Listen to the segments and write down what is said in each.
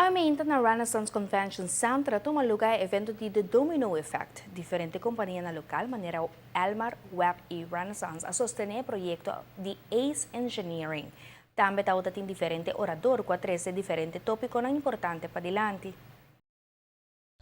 Awe na Renaissance Convention Center a tuma luga e evento di The Domino Effect. Diferente compania local, manera Elmar, WEB y Renaissance, a sostene e proyecto di ACE Engineering. Tambe tabatin diferente orador cu a trece diferente topico importante pa dilanti.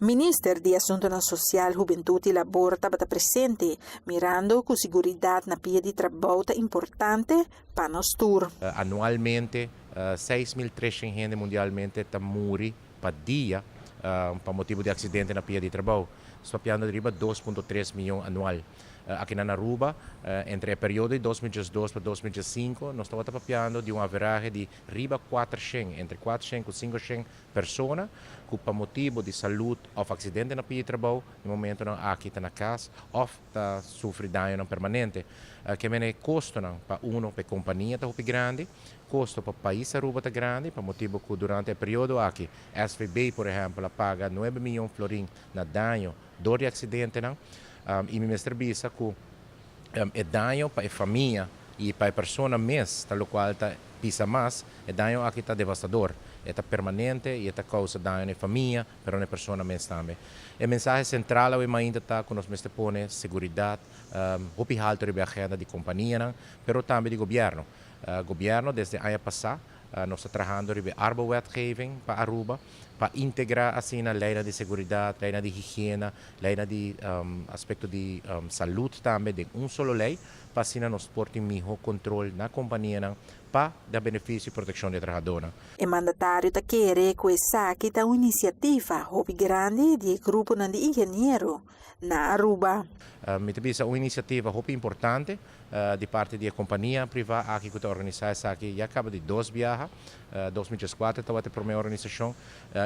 Minister di Asuntonan Social, Hubentud y Labor tabata presente, mirando cu seguridad na pia di trabou ta importante pa nos tur. Anualmente, 6.300 hende mundialmente ta muri pa dia pa motibo di accidente na pia di trabou. Ta papiando di riba 2.3 miyon anual. Aki na Aruba, entre e periodo di 2012 pa 2005, nos tabata papiando di un average di riba 400, entre 400 y 500 persona cu pa motibo di salud of accidente na pia di trabou, na momentonan aki ta na cas of ta sufri daño permanente. Kiermen e costonan pa uno, pa compania ta hopi grandi, costo pa pais Aruba ta grandi, pa motibo cu durante e periodo aki, SVB, por ehempel, a paga 9 miyon florin na daño door di accidentenan, y mi mester bisa cu e daño pa e famia y pa e persona mes, tal cual ta pisa mas, e daño aki ta devastador, ta permanente y ta causa daño na famia, pero na persona mes tambe. E mensahe central ainda ta cu nos mester pone seguridad hopi halto riba agenda di compania, pero tambe di gobierno. Gobierno desde aña pasa nos ta trahando riba arbowetgeving pa Aruba, pa integra asina ley di seguridad, ley di higiena, ley di aspecto di salud tambe den un solo ley, pa asina nos por tin miho control na compania pa da beneficio y proteccion di trahado. E mandatario ta kere cu esaki ta un iniciativa hopi grandi di grupo di ingeniero na Aruba. Mi ta bisa un iniciativa hopi importante di parti di compania priva aki cu ta organisa esaki ya caba di dos biaha. 2004 tabata e prome organisacion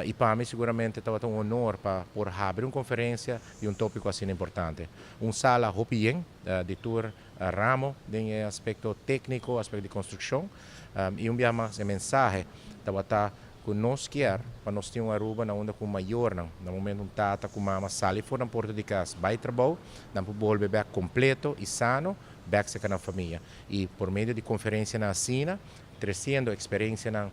y pa mi siguramente tabata un honor pa por habri un conferencia di un topico asina importante. Un sala hopi yen di tur ramo di aspecto tecnico, aspecto di construccion, y un biaha mas e mensahe tabata cu nos kier pa nos tin un Aruba na unda cu mayor nan, na momento un tata cu mama sali for di porta di cas, bay trabou, nan por bolbe bek completo y sano, bek serca nan famia. Y por medio di conferencianan asina, treciendo experiencia na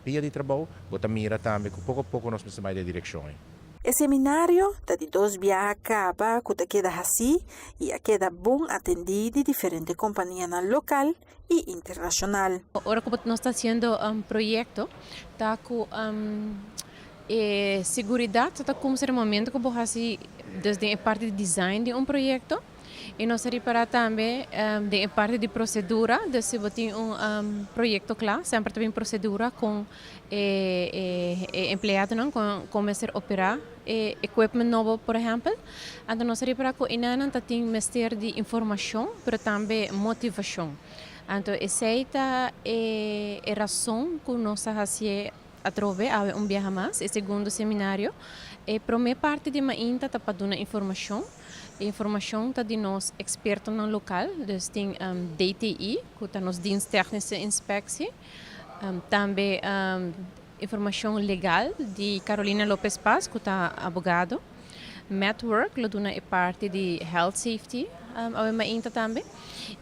pia di trabou, bo ta mira tambe cu poco poco nos mester bay den direccion. E seminario ta di dos biaha caba cu ta keda haci y a keda bon atendi di diferente compania local y internacional. Ora cu nos ta haciendo un proyecto, ta cu seguridad ta cuminsa e momento cu bo haci desde e parti di design di un proyecto y nos a ripara tambe di parti di procedura, dus si bo tin un proyecto cla, semper tin procedura cu empleadonan, con cuminsa opera e equipment nobo, por ehempel. Anto nos a ripara cu nan tin mester di informacion, pero tambe motivacion. Anto esey ta e rason cu nos a haci atrobe un biaha mas, e segundo seminario. E prome parti di mainta ta pa duna informacion. E informacion ta di nos expertonan local, dus tin DTI, cu ta nos Dienst Technische Inspectie. Tambe informacion legal di Carolina Lopez Paz, cu ta abogado. Network, lo duna e parti di health safety, awe mainta tambe.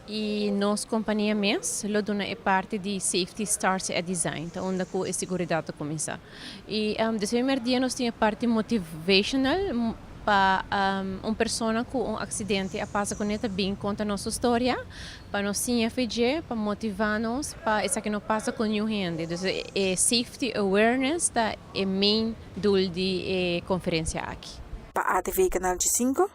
Y nos compania mes, lo duna e parti di safety starts at design, ta unda cu e seguridad ta cuminsa. Y di prome dia nos tin e parti motivational pa un persona cu un accidente a pasa cu ne ta bin conta nos historia, pa nos siña for di dje, pa motiva nos, pa esaki no pasa cu ningun hende. Anto, e safety awareness ta e main doel di e conferencia aki. Pa ATV Canal 5,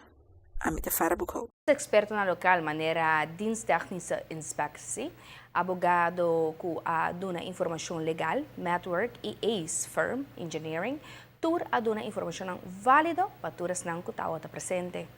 Amita Farbuko. Expertonan local manera Dienst Technische Inspectie, abogado cu a duna informacion legal, Network y ACE Firm Engineering, tur a duna informacion valido pa tur esnan cu tabata presente.